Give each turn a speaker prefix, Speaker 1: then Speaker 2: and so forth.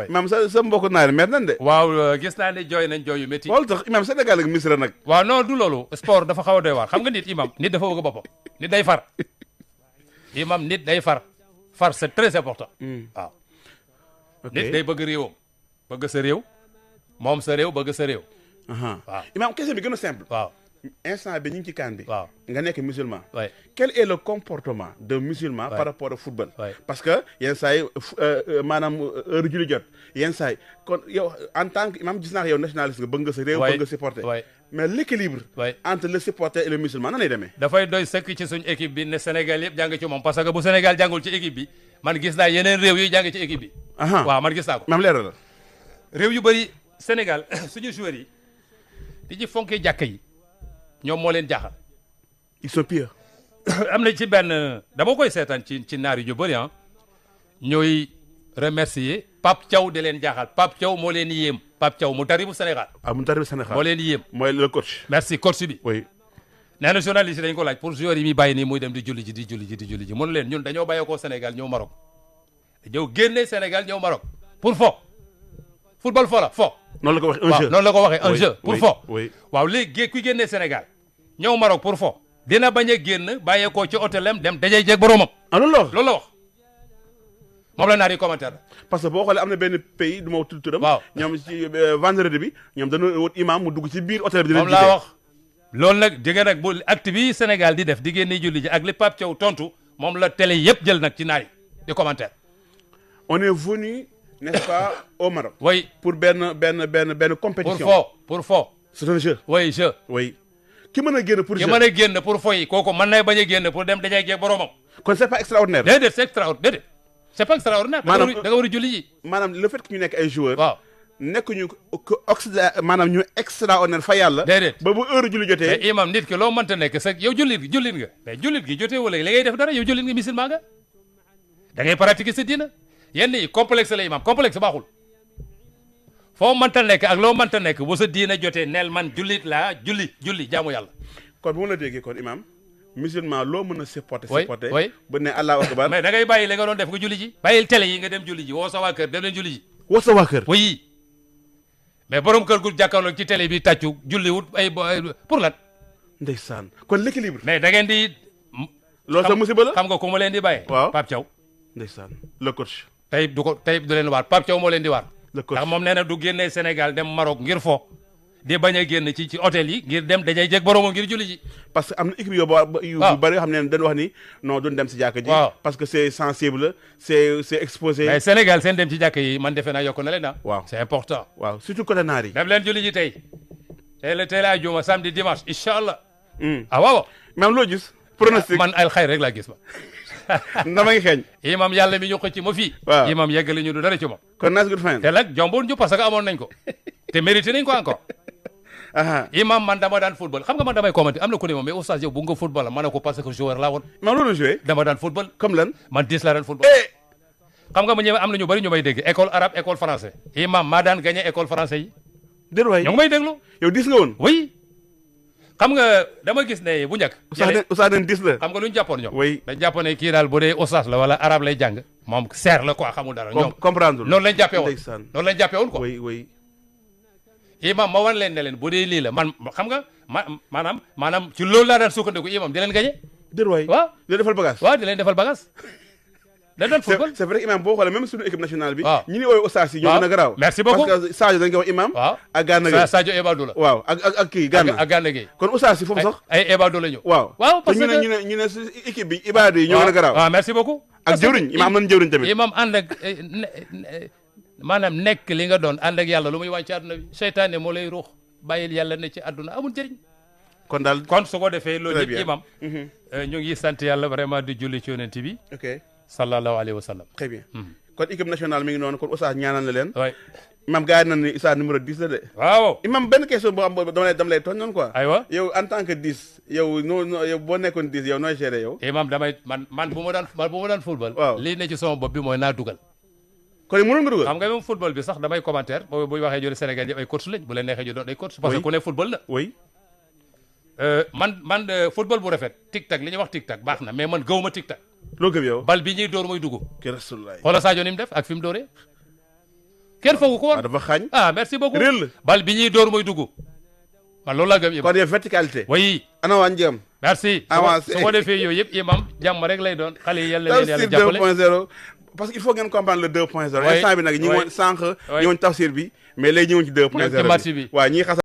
Speaker 1: imam sa mbokk naar mer nañ de.
Speaker 2: waaw gis naa ne jooy nañ jooy yu métti.
Speaker 1: loolu tax imam Sénégal ak Misra nag.
Speaker 2: waaw non du loolu sport dafa xaw a doy waar xam nga nit imam nit dafa bëgg boppam nit day far imam nit day far c'est très important. waaw. nit day bëgg réewam bëgg sa réew moom sa réew bëgg sa réew. waaw
Speaker 1: imam question bi gën a simple.
Speaker 2: waaw
Speaker 1: instant bi ñu ngi ci kaan bi.
Speaker 2: waaw
Speaker 1: nga nekk musulman.
Speaker 2: waay
Speaker 1: quel est le comportement d'un musulman par rapport au football. parce que yenn saa yi maanaam heure julli jot yenn saa yi kon yow en tant que imam gis naa yow nationaliste nga bëgg nga sa réew. bëgg nga supporter. mais l'équilibre entre le supporter et le musulman nan lay demee.
Speaker 2: dafay doy sëkk ci suñu équipe bi ne Sénégal yëpp jàng ci moom parce que bu Sénégal jàngul ci équipe bi man gis naa yeneen réew yi jàng ci équipe bi. waaw man gis naa ko.
Speaker 1: même leeral la.
Speaker 2: réew yu bëri Sénégal suñu joueurs yi di ci fonkee jàkka yi ñoom moo leen jaaxal.
Speaker 1: ils sont pieux.
Speaker 2: am na ci benn dama koy seetaan ci naar yi ñu bëri ñooy remercier Pape Thiaw di leen jaaxal Pape Thiaw moo leen yéem Pape Thiaw mu tari bu Sénégal.
Speaker 1: mu tari bu Sénégal
Speaker 2: moo leen yéem.
Speaker 1: mooy le coach.
Speaker 2: merci coach bi.
Speaker 1: oui.
Speaker 2: nee na journaliste dañ ko laaj pour joueurs yi muy bàyyi nii muy dem di julli ji mënu leen ñun dañoo bàyyeekoo Sénégal ñëw Maroc ñëw génne Sénégal ñëw Maroc pour fo football fo la fo.
Speaker 1: noonu la ko waxee un jeu
Speaker 2: noonu la ko waxee un jeu pour fo. waaw léegi kuy génnee Sénégal ñëw Maroc pour fo dina bañ a génn bàyyeekoo ci hôtelam dem dajay jeeg boromam.
Speaker 1: loolu
Speaker 2: la wax moom la naar yi commentaire.
Speaker 1: parce que boo xoolee am na benn pays du ma tudd turam.
Speaker 2: waaw
Speaker 1: ñoom ci vendredi bi ñoom dañoo wut imam mu dugg ci biir hôtel bi. di leen
Speaker 2: moom laa wax loolu nag dégg nga nag bu acte bi Sénégal di def di génne julli ji ak li Pape Thiaw tontu moom la télé yëpp jël nag ci naar yi di commentaire.
Speaker 1: on est venu n'est-ce pas au Maroc.
Speaker 2: oui
Speaker 1: pour benn compétition.
Speaker 2: pour fo.
Speaker 1: c'est un jeu.
Speaker 2: oui jeu.
Speaker 1: oui ki mën a génn pour.
Speaker 2: ki mën a génn pour fo yi kooku mën na bañ a génn pour dem dajay jeeg boromam.
Speaker 1: kon c'est pas extraordinaire.
Speaker 2: déedéet c'est extraordinaire. c'est pas extraordinaire.
Speaker 1: maanaam
Speaker 2: da nga war a julli ji.
Speaker 1: maanaam le fait que ñu nekk ay joueurs.
Speaker 2: waaw
Speaker 1: nekkuñu maanaam ñu extraordinaire fa yàlla.
Speaker 2: déedéet
Speaker 1: ba bu heure julli jotee.
Speaker 2: mais imam nit ki loo mënta nekk sax yow jullit nga mais jullit gi jotee wala li ngay def dara yow jullit nga musulman nga da ngay pratiquer sa diina yenn yi complexe la imam complexe baaxul foo mënta nekk ak loo mënta nekk bu sa diina jotee neel man jullit laa julli jaamu yàlla.
Speaker 1: kon bu ma la déggee kon imam musulman loo mën a supporter.
Speaker 2: oui
Speaker 1: bu ne Allahu akbar.
Speaker 2: mais da ngay bàyyi li nga doon def nga julli ji. bàyyil télé yi nga dem julli ji woo sa waa kër dem leen julli ji.
Speaker 1: woo sa waa kër.
Speaker 2: oui mais borom kër gu jàkkaarloog ci télé bi tàccu julli wut ay pour lan.
Speaker 1: ndeysaan kon l'équilibre.
Speaker 2: mais da ngeen di.
Speaker 1: loolu sa musiba la
Speaker 2: xam nga ku ma leen di bàyyee.
Speaker 1: waaw
Speaker 2: Pape Thiaw.
Speaker 1: ndeysaan le coach.
Speaker 2: tey du leen waar Pape Thiaw moo leen di waar.
Speaker 1: le coach
Speaker 2: ndax moom nee na du génnee Sénégal dem Maroc ngir fo di bañ a génn ci hôtel yi ngir dem dajay jeg boromam ngir julli ji.
Speaker 1: parce que am na équipe yu bari yoo xam ne dañu wax ni non duñ dem si jàkka ji. parce que c'est sensible c'est exposé.
Speaker 2: mais Sénégal seen dem ci jàkka yi man defe naa yokk na leen ah.
Speaker 1: waaw
Speaker 2: c'est important.
Speaker 1: waaw surtout côté naar yi.
Speaker 2: dem leen julli ji tey tey la àjjuma samedi dimanche incha allah. waaw.
Speaker 1: même loo gis. pronostic
Speaker 2: man al xayr rek laa gis ma.
Speaker 1: ndama ngi xeeñ.
Speaker 2: imam yàlla mi ñu xëcc ma fii.
Speaker 1: waaw
Speaker 2: imam yeggali ñu du dara ci moom.
Speaker 1: kon nice good fine.
Speaker 2: te nag jomboon ñu parce que amoon nañ ko te mérité nañ ko encore. imam man dama daan football xam nga man damay commenter am na ku ne ma mais oustaz yow bu nga football la ma ne ko parce que joueur laa woon.
Speaker 1: ma loolu joué.
Speaker 2: dama daan football.
Speaker 1: comme lan
Speaker 2: man 10 laa daan football. xam nga ma ñëwee am na ñu bari ñu may dégg école arabe école français. imam maa daan gagné école français yi.
Speaker 1: déedéet waay
Speaker 2: ñoo ngi may déglu.
Speaker 1: yow 10 nga woon.
Speaker 2: oui. xam nga dama gis ne bu njëkk.
Speaker 1: oustaz den 10 la.
Speaker 2: xam nga lu ñu jàppoon ñoom.
Speaker 1: oui
Speaker 2: dañ jàppoon ne kii daal bu dee oustaz la wala arabe lay jàng. moom seer la quoi xamul dara. ñoom
Speaker 1: comprendre
Speaker 2: noonu lañ jàppee woon
Speaker 1: ndeysaan
Speaker 2: noonu lañ jàppee woon quoi.
Speaker 1: oui oui.
Speaker 2: imam ma wan leen ne leen bu dee lii la man xam nga maanaam ci loolu laa daan sukkandiku imam di leen gañe.
Speaker 1: déedéet waay
Speaker 2: waaw
Speaker 1: di leen defal bagage.
Speaker 2: waaw di leen defal bagage. da doon football
Speaker 1: c'est vrai que imam boo xoolee même suñu équipe nationale bi.
Speaker 2: waaw
Speaker 1: ñi ni woowee oustaz yi ñoo gën a garaaw.
Speaker 2: merci beaucoup
Speaker 1: parce que Sadio dañ koy wax imam.
Speaker 2: waaw
Speaker 1: ak Gana Gueye
Speaker 2: Sadio Ebadou la.
Speaker 1: waaw ak kii Gana
Speaker 2: ak Gana Gueye.
Speaker 1: kon oustaz yi foofu sax.
Speaker 2: ay Ebadou la ñu.
Speaker 1: waaw
Speaker 2: parce que
Speaker 1: ñu ne su équipe bi Ibadou yi ñoo gën a garaaw.
Speaker 2: waaw merci beaucoup.
Speaker 1: ak jëwriñ imam am nañu jëwriñ tamit.
Speaker 2: imam ànd ak maanaam nekk li nga doon ànd ak yàlla lu muy wàññi ci àdduna bi seytaane moo lay ruux bàyyil yàlla ne ci àdduna amul njëriñ.
Speaker 1: kon
Speaker 2: su ko defee loolu yëpp imam ñu ngi sant yàlla vraiment di julli ci yonent bi.
Speaker 1: ok
Speaker 2: sallallahu alayhi wa sallam.
Speaker 1: très bien kon équipe nationale mi ngi noonu kon oustaz ñaanal na leen.
Speaker 2: waay
Speaker 1: imam gars yi nañ ni oustaz numéro 10 la de.
Speaker 2: waaw
Speaker 1: imam benn question boo am dama lay tooñ noonu quoi.
Speaker 2: aywa
Speaker 1: yow en tant que 10 yow yow boo nekkoon 10 yow nooy gérer yow.
Speaker 2: imam man bu ma daan football.
Speaker 1: waaw
Speaker 2: lii ne ci sama bopp bi mooy naa dugal.
Speaker 1: kon mënoon nga dugal.
Speaker 2: xam nga même football bi sax damay commentaire boobu buy waxee jël Sénégal yëpp ay coach lañ bu leen neexee ñu doon ay coach. parce que ku ne football la.
Speaker 1: oui.
Speaker 2: man football bu rafet tic tac li ñuy wax tic tac baax na mais man gëwuma tic tac.
Speaker 1: loo gëm yow.
Speaker 2: bal bi ñuy dóor mooy dugg.
Speaker 1: ki rasulullah.
Speaker 2: xoolal Sadio ni mu def ak fi mu dóoree. kenn foogu ko woon
Speaker 1: dafa xañ
Speaker 2: merci beaucoup
Speaker 1: réel
Speaker 2: bal bi ñuy door mooy dugg man loolu laa gëm imam
Speaker 1: kon yow verticalité
Speaker 2: oui
Speaker 1: ana waa njëm
Speaker 2: merci
Speaker 1: avancé
Speaker 2: su ko defee yooyu yëpp imam jàmm rek lay doon xale yi yàlla leen yàlla jàppale
Speaker 1: 2.0 parce que il faut ngeen comprendre le 2.0 instant bi nag ñi ngi woon sànq ñi woon tafsir bi mais léegi ñi woon ci 2.0
Speaker 2: ci match bi
Speaker 1: waaw ñi xas